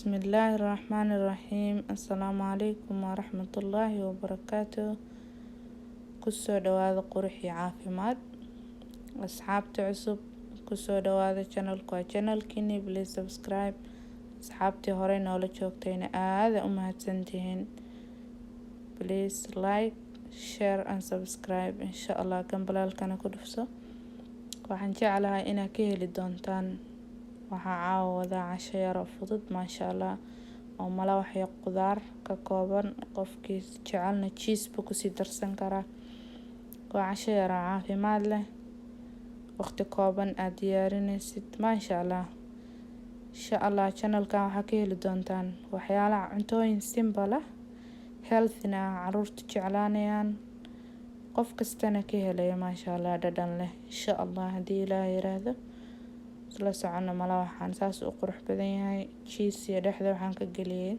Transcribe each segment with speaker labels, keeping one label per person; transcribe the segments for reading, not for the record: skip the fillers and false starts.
Speaker 1: Bismillaahi Raxmaani Raxiim. Assalaamu calaykum waraxmatullaahi wabarakaatu. Kusoo dhawaada Qurux iyo Caafimaad. Asxaabta cusub, kusoo dhawaada channelka, waa channelkiini. Please subscribe. Asxaabtii hore noola joogtayna, aada u mahadsantihiin. Please like, share and subscribe, insha Allah. Gambalaalkana ku dhufso. Waxaan jeclahay inaad ka heli doontaan. Waxaa caawa wadaa casho yar oo fudud, maasha Allah, oo malawax iyo qudaar ka kooban. Qofkii jecelna cheese buu kusii darsan karaa. Waa casho yar oo caafimaad leh, waqti kooban aad diyaarinaysid, maasha Allah. Insha Allah channelkan waxaa ka heli doontaan waxyaalaha cuntooyin simple ah, healthyna ah, caruurta jeclaanayaan, qof kastana ka helaya, maasha Allah, dhadhan leh, insha Allah, haddii Ilaah yiraahdo. Isla socono. Malawaxaan saas u qurux badan yahay. Cheese iyo dhexda waxaan ka geliyay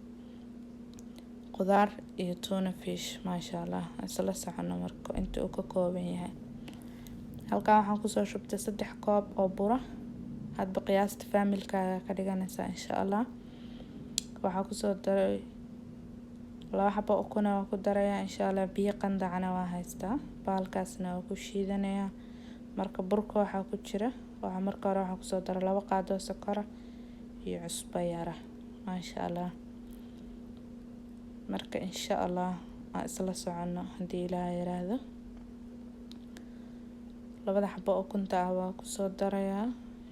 Speaker 1: qudaar iyo tuna fish, maasha Allah. Isla socono marka inta uu ka kooban yahay. Halkan waxaan kusoo shubtay 3 koob oo bura. Hadba qiyaasta familykaaga ka dhiganaysaa, insha Allah. Waxaa kusoo daray 2 xabo ukuna, waa ku darayaa, insha Allah. Biyo qandacana waa haystaa, baalkaasna waa ku shiidanayaa. Marka burka waxaa ku jira, waxaa marka hore waxaa kusoo daray 2 qaado sokora iyo cusbo yara, maasha Allah. Marka insha Allah aan isla socono, haddii Ilaah yiraahdo. Labada xabo ukunta ah waa kusoo darayaa,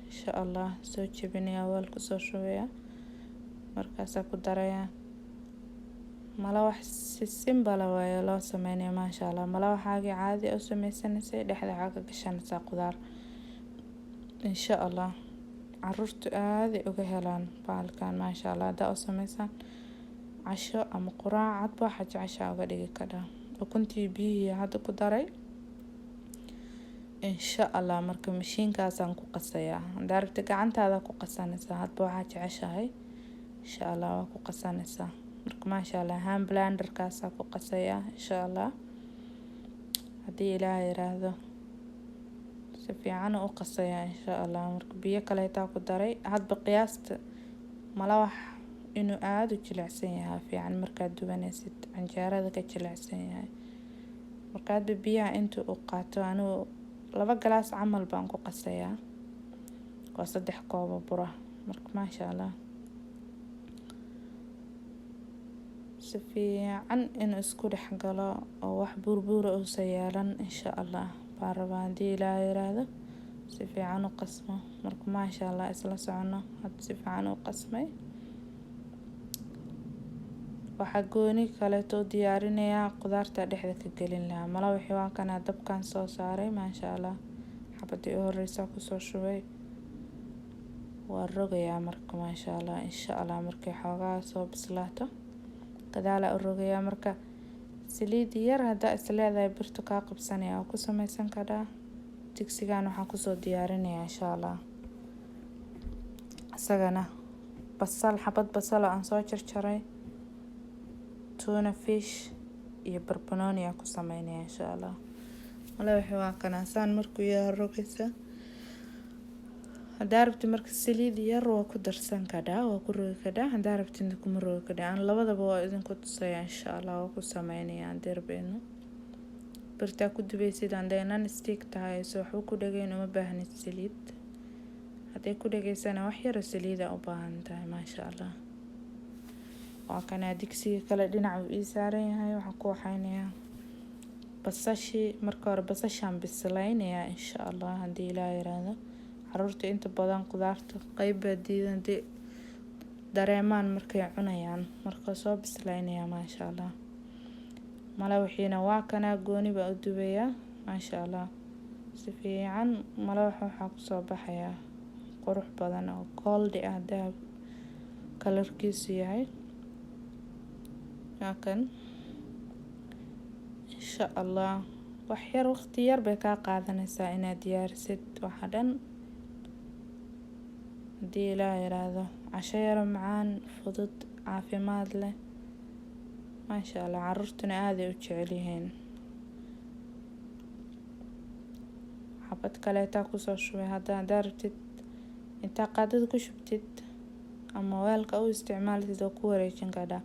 Speaker 1: insha Allah. Soo jebinayaa, weel kusoo shubayaa, markaasaa ku darayaa. Malawax si simple waaye loo sameynaya, maasha Allah. Malawaxaagii caadi u sameysanaysay, dhexda waxaa ka gashanaysaa qudaar, insha Allah. Caruurtu aaday uga helaan bahalkan, maasha Allah. Hadaa u sameysaan casho ama quraac, hadba waxaa jeceshaa uga dhigi kadhaa. Ukuntii, biyihii hadda ku daray, insha Allah. Marka mashiinkaasaan ku qasayaa. Hadaa rabta, gacantaada ku qasanaysaa. Hadba waxaa jeceshahay, insha Allah, waa ku qasanaysaa. Marka maasha Allah, hand blenderkaasaa ku qasayaa, insha Allah, haddii Ilaah yiraahdo. Si fiican u qasayaa, insha Allah. Marka biyo kaleetaa ku daray. Hadba qiyaasta malawax inuu aada u jilicsan yahay fiican markaad dubanaysid, canjeerada ka jilicsan yahay. Marka hadba biyaha inta uu qaato, anigu 2 galaas camal baan ku qasayaa. Waa 3 koobo bura. Marka maasha Allah, si fiican inuu isku dhex galo oo wax buurbuura uusan yeelan, insha Allah, baan rabaa, haddii Ilaah yiraahdo. Si fiican u qasmo. Marka maasha Allah, isla socono. Hadda si fiican u qasmay. Waxaa gooni kaleeto u diyaarinayaa qudaarta dhexda ka gelin lahaa. Malawaxii waa kanaa, dabkan soo saaray, maasha Allah. Xabadii u horeysa kusoo shubay, waa rogayaa. Marka maasha Allah, insha Allah, markay xoogaa soo bislaato, gadaalaa u rogayaa. Marka saliid yar haddaa is leedahay birtu kaa qabsanaya, waa ku sameysan kadhaa. Digsigan waxaan kusoo diyaarinayaa, insha Allah, isagana basal, xabad basal oo aan soo jarjaray, tuna fish iyo barbarooni aan ku sameynaya, insha Allah. Malawaxi waa kanaa, saan markuu yahay rogaysa. Hadaa rabtid marka saliid yar waa ku darsan kadhaa, waa ku rogi kadhaa. Hadaa rabtidna kuma rogi kadhaa. Aan labadaba waa idinku tusaya, insha Allah. Waa ku sameynaya haddii rabeyno. Birtaa ku dubaysid hadday non stick tahay, so waxba ku dhageyn, uma baahnid saliid. Hadday ku dhageysana, wax yaro saliida u baahan tahay, maasha Allah. Waa kanaa, digsiga kale dhinac uu ii saaran yahay. Waxaan ku waxaynayaa basashii. Marka hore basashaan bislaynayaa, insha Allah, haddii Ilaah yiraahdo. Caruurta inta badan qudaarta qeyb baa diidan hadii dareemaan markay cunayaan. Marka soo bislaynayaa, maasha Allah. Malawaxiina waa kanaa, gooni baa u dubayaa, maasha Allah. Si fiican malawax waxaa kusoo baxayaa qurux badan oo goldi ah, dahab kalarkiisu yahay. Waa kan, insha Allah. Wax yar, waqti yar bay kaa qaadanaysaa inaad diyaarisid waxa dhan, haddii Ilaah yiraahdo. Casho yaro macaan, fudud, caafimaad leh, maasha Allah. Caruurtuna aaday u jecel yihiin. Xabad kaleetaa kusoo shubay hadda. Haddaa rabtid, intaa qaadada ku shubtid ama weelka u isticmaalsid oo ku wareejin kartaa,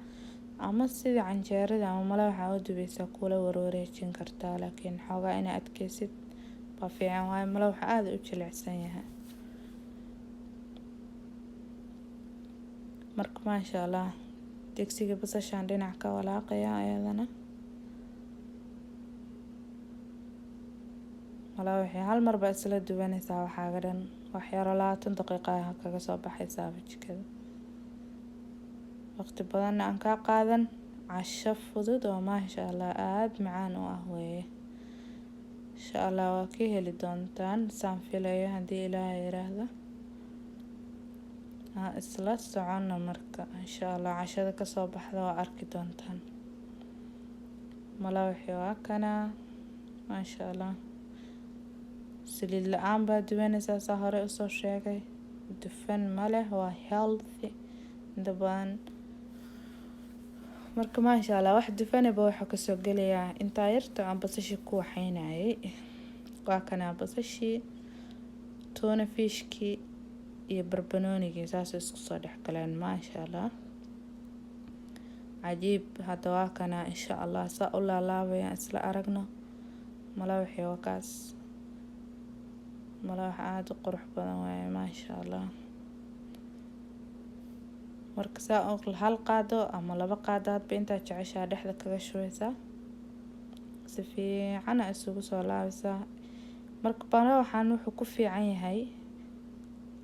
Speaker 1: ama sida canjeerada ama malawaxa u dubeysa kula warwareejin kartaa. Laakiin xoogaa inaa adkeysid waa fiican, waayo malawaxa aada u jilicsan yahay. Marka maasha Allah, digsiga basashaan dhinac ka walaaqaya ayadana. Malawaxii hal mar baa isla dubanaysaa waxaaga dhan, wax yaro 20 daqiiqo ah kaga soo baxaysaa jikada. Waqti badanna aan kaa qaadan, casho fudud oo maasha Allah aada macaan u ah weeye. Insha Allah waa ka heli doontaan saan filayo haddii Ilaahay yiraahdo. Ha isla socono marka, insha Allah cashada kasoo baxda waa arki doontaan. Malawaxii waa kana, maasha Allah. Saliid la-aan baa dubanaysaa, saa hore usoo sheegay. Dufan ma leh, waa healthy inta badan. Marka maasha Allah, wax dufanaba waxaa kasoo gelayaa intaa yarta aan basashii ku waxeynayay. Waa kana basashii, tuna fishkii iyo barbanoonigii saas isku soo dhex galeen, maasha Allah, cajiib. Hadda waa kana, insha Allah saa u laalaabaya isla aragno. Malawaxii waa kaas, malawax aada u qurux badan waaye, maasha Allah. Marka saa hal qaado ama laba qaado hadba intaa jeceshaa dhexda kaga shubeysaa, si fiican isugu soo laabaysaa. Marka malawaxan wuxuu ku fiican yahay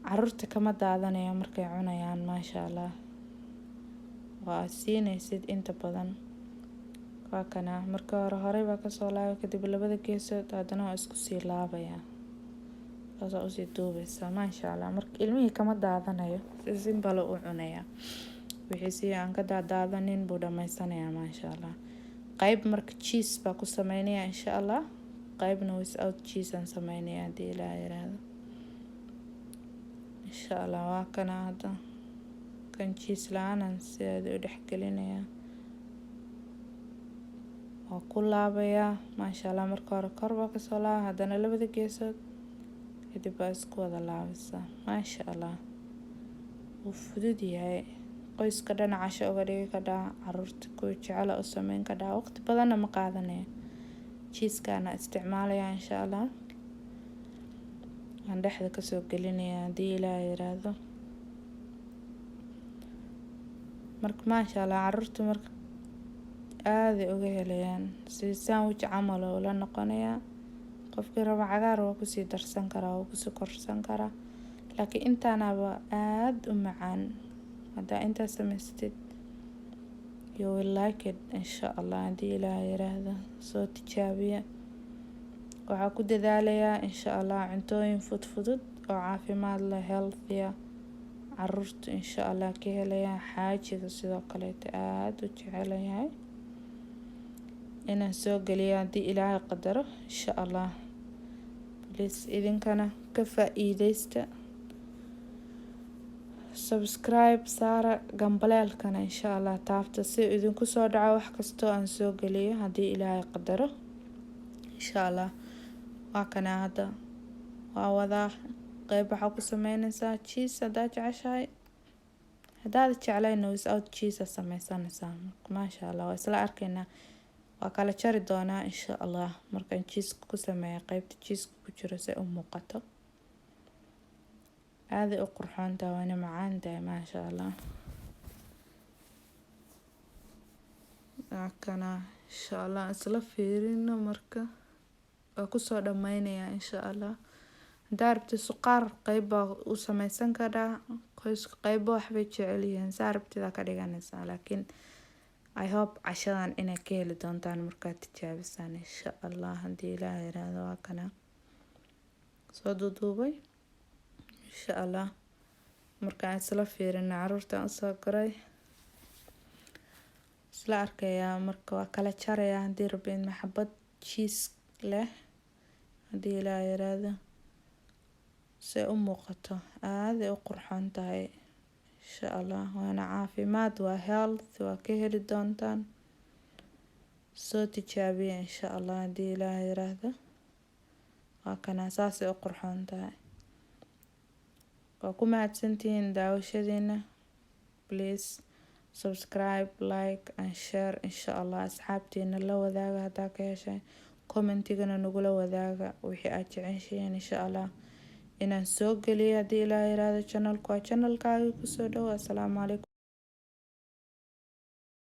Speaker 1: caruurta kama daadanayo markay cunayaan, maasha Allah. Waa siinaysid inta badan. Waa kana, marka hore horey baa kasoo laabay, kadib labada geesood haddana waa isku sii laabayaa, saasaa usii duubeysaa, maasha Allah. Marka ilmihii kama daadanayo, si simple u cunayaa, wixii si aan ka daadaadanin buu dhamaysanayaa, maasha Allah. Qayb marka cheese baa ku sameynaya insha Allah, qaybna without cheese aan sameynaya haddii Ilaahay yiraahdo, insha Allah. Waa kana hadda kan cheese la-aanan sideeda u dhexgelinayaa, waa ku laabayaa, maasha Allah. Marka hore kor baa kasoo laaba, haddana labada geesood, kadib baa isku wada laabaysaa, maasha Allah. Wuu fudud yahay, qoyska dhan casho uga dhigi kadhaa, caruurta kuwa jecela u sameyn kadhaa, waqti badanna ma qaadanayo. Cheesekaana isticmaalaya insha Allah, waan dhexda kasoo gelinaya haddii Ilaahay yiraahdo. Marka maasha Allah, caruurta marka aaday uga helayaan, si sandwich camal oo la noqonayaa. Qofkii raba cagaar waa kusii darsan karaa, waa kusii korsan karaa, laakiin intaanaba aada u macaan. Haddaa intaas samaystid, you will like it insha Allah haddii Ilaahay yiraahdo. Soo tijaabiya. Waxaa ku dadaalayaa insha Allah cuntooyin fudfudud oo caafimaad leh, healthy, caruurta insha Allah ka helayaan, xaajiga sidoo kaleeto aada u jecelayahay inaan soo geliyo haddii Ilaahay qadaro, insha Allah. Please idinkana ka faa-iideysta, subscribe saara, gambaleelkana insha Allah taabta si idinku soo dhaco wax kastoo aan soo geliyo haddii Ilaahay qadaro, insha Allah. Waa kana hadda waa wadaa. Qeyb waxaa ku sameyneysaa cheese haddaad jeceshahay, haddaad jeclayna without cheese aad sameysanaysaa. Maasha Allah, waa isla arkaynaa, waa kala jari doonaa insha Allah markaan cheese ku sameeyo. Qeybta cheeseka ku jiro si u muuqato, aaday u qurxoontahay, waana macaan tahay, maasha Allah. Waa kana, insha Allah isla fiirino. Marka waa kusoo dhameynayaa insha Allah. Haddaa rabtid suqaar qeyb baa u sameysan karaa, qoyska qeybo waxbay jecel yihiin, saa rabtida ka dhiganaysaa. Laakiin I hope cashadan inay ka heli doontaan markaad tijaabisaan insha Allah haddii Ilaah yiraahdo. Waa kana soo duuduubay insha Allah. Markaan isla fiirino, caruurtaan usoo garay, isla arkayaa. Marka waa kala jarayaa haddii rabin maxabad cheese leh haddii Ilaah yiraahdo, say u muuqato, aaday u qurxoon tahay insha Allah, waana caafimaad, waa health, waa ka heli doontaan. Soo tijaabiya insha Allah haddii Ilaah yiraahdo. Waa kana, saasay u qurxoon tahay. Waa ku mahadsantihiin daawashadiina. Please subscribe, like and share, insha Allah. Asxaabtiina la wadaaga haddaa ka heshay. Commentigana nagula wadaaga wixii aad jeceshihiin, insha Allah, inaan soo geliyo haddii Ilaah yiraahdo. Channelku waa channelkaagii. Kusoo dhow. Assalaamu calaykum.